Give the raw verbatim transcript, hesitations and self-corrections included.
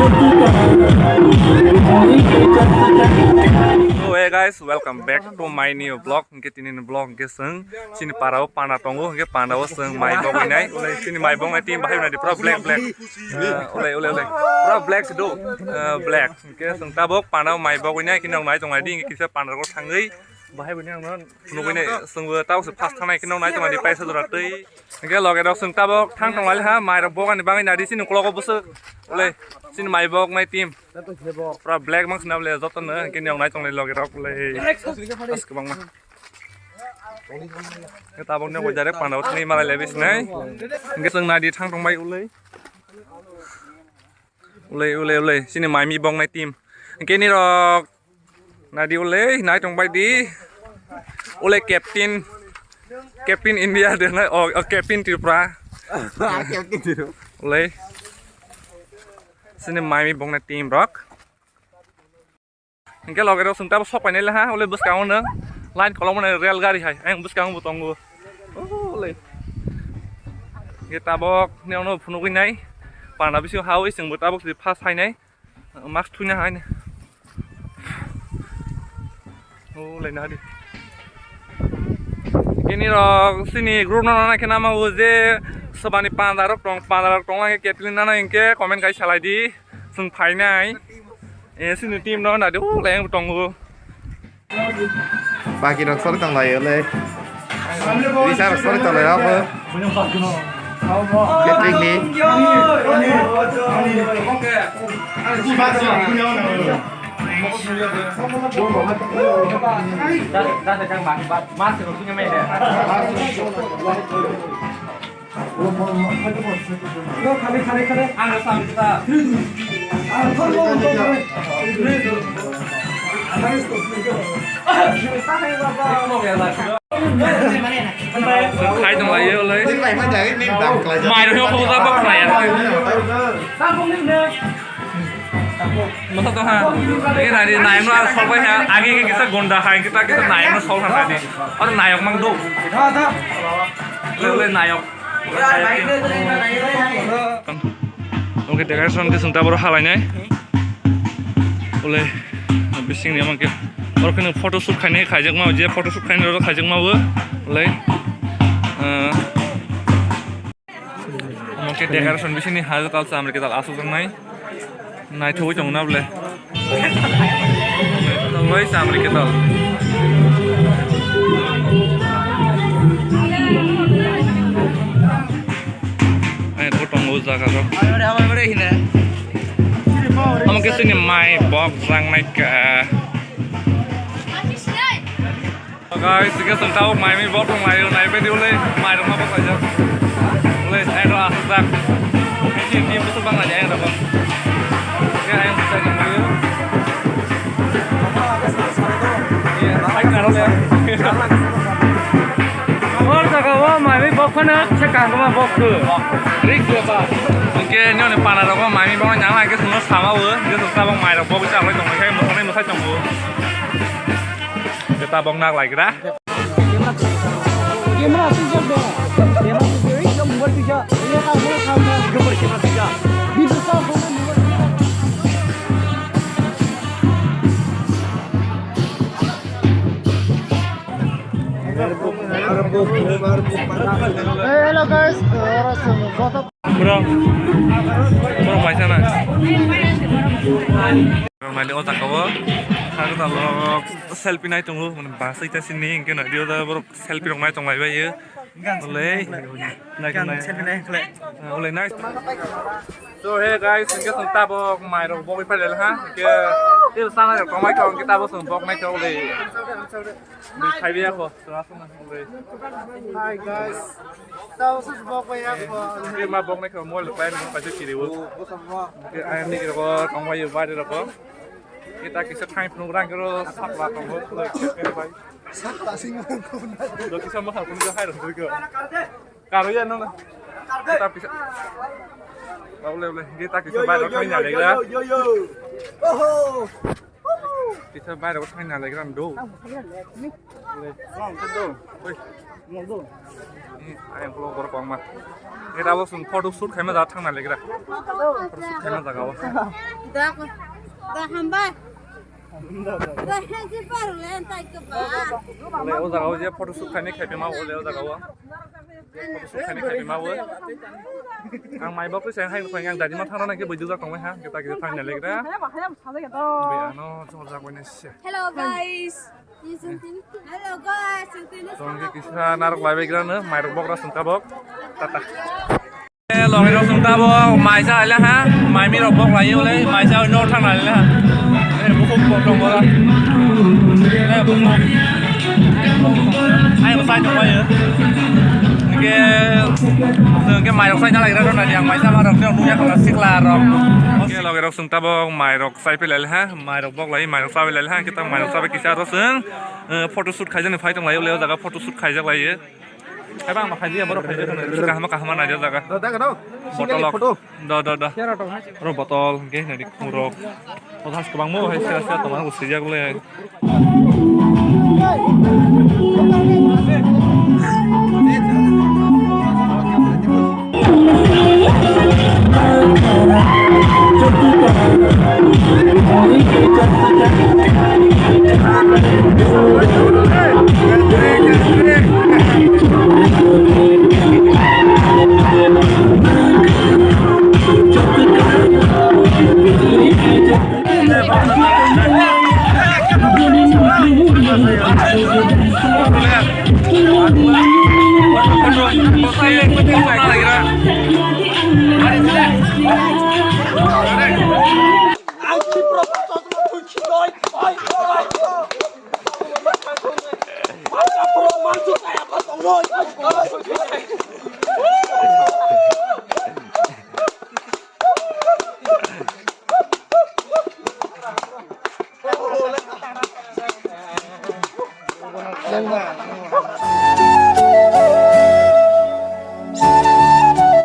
So hey guys, welcome back to my new vlog. Hingke tini ni vlog hingke chwng chini para o panda tongo, hingke panda o chwng mai bogwi nai. Ulai chini mai bogwi nai team bahai nai di pura black, black. Eh, ulai, ulai, ulai. Pura black se do. Eh, black. Hingke chwng tabok panda o mai bogwi nai, kini rok nai tong nai di, hingke kisa panda rok thangwi bahai bini ang nugwi nai, chwng bo tabok se first thangnai, kini rok nai tong nai di paisa jora twi. Hingke loge rok chwng tabok thang tong lai ha, mai rok bogani bagwi nai di chini uklogo bwswk. Ulai chini mai bog nai team. Pura black mang sina ble joto no, hingke niyok nai tong lai loge rok ulai. As kwbangma. Hingke tabok niyok bai direct panda o thangwi malai lai bisinai. Hingke chwng nai di thang tong bai ulai. Ulai, ulai, ulai. Chini mai mi bog nai team. Hingke nirok nai di ulai, nai tong bai di. Ulai captain. Captain India de nai, oh, oh, captain Tripura. Captain Tripura. Ulai. Chini mai mi bog nai team rok. Hingke loge rok chwng tabok sok painai le ha, ule bwskango no line kolokma no rail gari hai, ayang bwskango bo tongo. Ule. Hingke tabok ni ono phunugwi nai, panda bisingo hawi chwng bo tabok si first hainai, mask thuina hainai. Ule nadi. Hingke nirok chini group no nana khe nama o je sobani panda rok tong, panda rok tong lang khe captain nana hingke comment kai salai di. Chwng phainai. Eh, chini team no nadi o leng tongo. Baki rok sori tong lai le. Risa rok sori tong lai abo. Patrick ni. Khai tong lai ye olai. Mai rok hoda bak lai ya. Masa tong ha. Ini nari naim na sol bai ha. Agi ke kisa gonda hai kita kita naim na sol ha nari. Or nayok mang do. Lele nayok. Oke, decoration ke sungta boro halai nai. Ule bising ni amang ke. Oro kene photo shoot khainai khaijak ma je photo shoot khainai oro khaijak ma bo. Ule. Omo khe decoration bisingni hajat alsa amrikhe tal aswk wngnai. Naithogwi tongo na bwle. Naithogwi chamrikhe tal. Ai, bo tongo o jaga rok. Omo khe chini mai bok rang naikha. Guys, hingke chwng tabok mai mi bok rok nai, nai bai di ulai, mai rok ma bok kaijak. Ulai, ai rok aswk jak. Hingke team bwswk bang nai, ai rok. Hingke ayang bwsai rok nai. Hor jaga o mai mi bok phano se kaham ma bok tu. Rik bepar. Hingke nini pana rok mai mi bok nang hingke chwngno sama o, hingke chwng tabok mai rok bok chak lai tong khe, mwsai mwsai tongo. Tabok nak lai gra. Camera swijak de. Camera swijak, ekdom mobile swijak. Ini ka mobile ka mobile. Gambar camera swijak. Video ka mobile swijak. Hey, hello guys. Bro, bro, paisa na. Bro, nai o jaga o. Kha ta lok selfie nai tongo, mane bus ita sini, hingke nai o jaga borok selfie rok nai tong lai bai. Olei. Nai, nai. Olei, nice. So, hey guys, hingke chwng tabok mai rok bogwi phailai ha. Hingke tei sana rok tongmai kha, hingke tabok chwng bok nai kha olei. Bwrwi phaibai ya kho, chwng aswk nang bwrwi. Hi guys. Tao sus bok bai ya kho. Bwrwi ma bok nai kho, mobile bai nang paisa kiri o. Bwsa mo. Ke ayang ni kiro ko, tong bai yo, bai ro ko. Kita kisa thang phunuk rang kiro, sakla tong ho, khulai khe bai. Sakla sing ko na. Do kisa ma khapun ko hai ro ko. Karo ya no na. Kita kisa. Ule ule, kita kisa bai ro khai na le ga. Yo yo yo. Oho. Tisa bairok thangna legra do. Oi. Ni ayang vlog borok kwbangma. Ni abo chwng photo shoot khaima da thangna legra. Photo shoot khaima jaga o. Da, da hambai. Da haji par le tai ka ba. Le o jaga o je photo shoot khaini khaipima o le o jaga o. Photo shoot khaini khaipima o. Ang mai bok se hai phai ang dadi ma thangna ke bujujak tongmai ha. Kita kita thangna legra. Be ano chol jak wani se. Hello guys. Hello guys. Tong ke kisa narok lai begra no mai rok bok ra sung tabok. Tata. Eh, logi rok sung tabok mai sa ala ha. Mai mi rok bok lai ole mai sa no thang lai ha. Eh, bukuk bok tong bora. Eh, bukuk. Ai mo sai tong bai. Ke ke mai rok sai na lai ra na yang mai sa ma rok ne nu ya kala sikla rok. Ke logi rok sung tabok mai rok sai pe lai ha. Mai rok bok lai mai rok sai lai ha. Kita mai rok sai kisa ro sung. Eh, photo shoot khaijani phai tong lai ole o jaga photo shoot khaijak lai. Hai bang ma khaijak borok khaijak kahama kahama naijak jaga. Daga no. Botolok. Photo. Da da da. Ro botol ge nadi murok. Botol has kwbangma hai sera sera tongma swijak le.